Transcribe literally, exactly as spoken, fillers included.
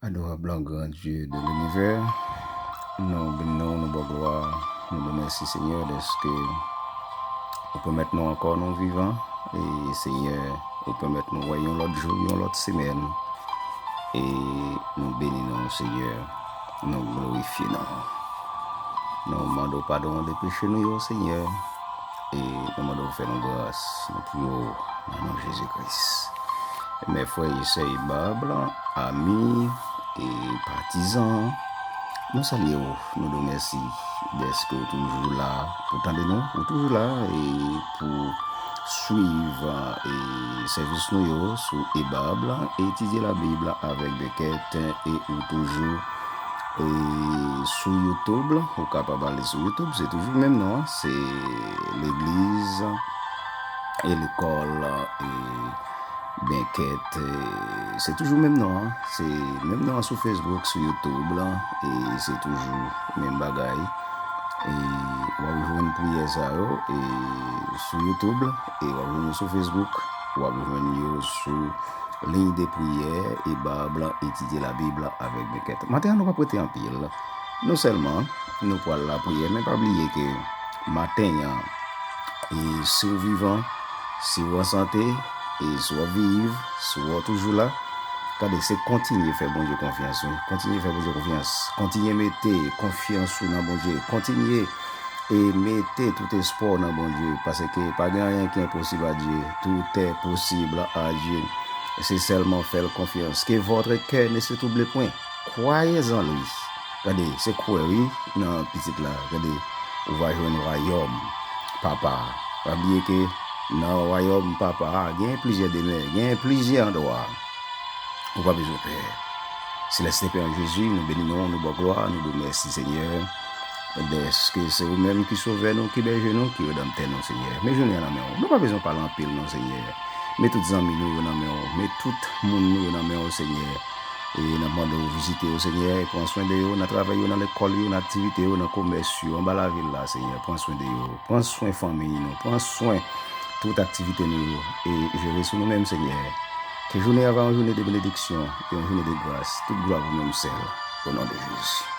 Adorable grand Dieu de l'univers, nou beni w, nou ba w glwa, nou ba w mèsi, Senyè, dèske ou pèmèt nou ankò nou vivan. E, Senyè, ou pèmèt nou wè yon lòt jou, yon lòt semèn. E nou beni non w, Senyè. Nou glorifye non w. Nou mande w padon de peche nou yo, Senyè. E nou mande w fè nou gras, nou priye w nan non Jezi Kris. Mes frères et sœurs, Ebab, ami e patizan, nou salye w, nou di w mèsi dèske w toujou la pou tande nou, ou toujou la e pou swiv e sèvis nou yo sou Ebab, etidye Labib avèk Beckett, e ou toujou e sou YouTube, ou kapab ale sou YouTube, se toujou menm non an, se legliz e lekòl e Beckett, e se toujou menm non an, se menm non an sou Facebook, sou YouTube la, e se toujou menm bagay. E w ap jwenn priyè sa yo e sou YouTube, e w ap jwenn yo sou Facebook, w ap jwenn yo sou liy de priyè Ebab, etidye Labib avèk Beckett. Maten an, nou p ap rete anpil. Nou sèlman, nou pral lapriyè, men pa bliye ke maten an, e si w vivan, si w an sante, e si w ap viv, si w toujou la, gade, se kontinye fè Bondye konfyans, wi. Kontinye fè Bondye konfyans. Kontinye mete konfyans ou nan Bondye. Kontinye e mete tout espwa w nan Bondye, paske pa gen anyen ki enposib a Dye. Tout est possible à Dieu. Se sèlman fè l konfyans. Que votre cœur ne se trouble point. Croyez en lui. Gade, se kwè, wi, nan pitit la. Gade, ou va jwenn wayòm Papa a. Pa bliye ke nan wayòm Papa a, gen plizyè demè, gen plizyè andwa. Ou pa bezwen pè. Selès Pè an Jezi, nou beni non w, nou ba w glwa, nou di w mèsi, Senyè, dèske se ou menm ki Sovè nou, ki Bèje nou, ki Redanmtè nou, Senyè. Men jounen an nan men w. Nou pa bezwen pale anpil non, Senyè. Met tout zanmi nou yo nan men w. Met tout moun nou yo nan men w, Senyè. E n ap mande w vizite yo, Senyè, e pran swen de yo nan travay yo, nan lekòl yo, nan aktivite yo, nan komès yo, anba lavil la, Senyè. Pran swen de yo. Pran swen fanmi nou. Pran swen tout aktivite nou yo. E jere sou nou menm, Senyè. Ke jounen an va yon jounen de benediksyon, e yon jounen de gras. Tout glwa pou menm sèl. O non de Jezi.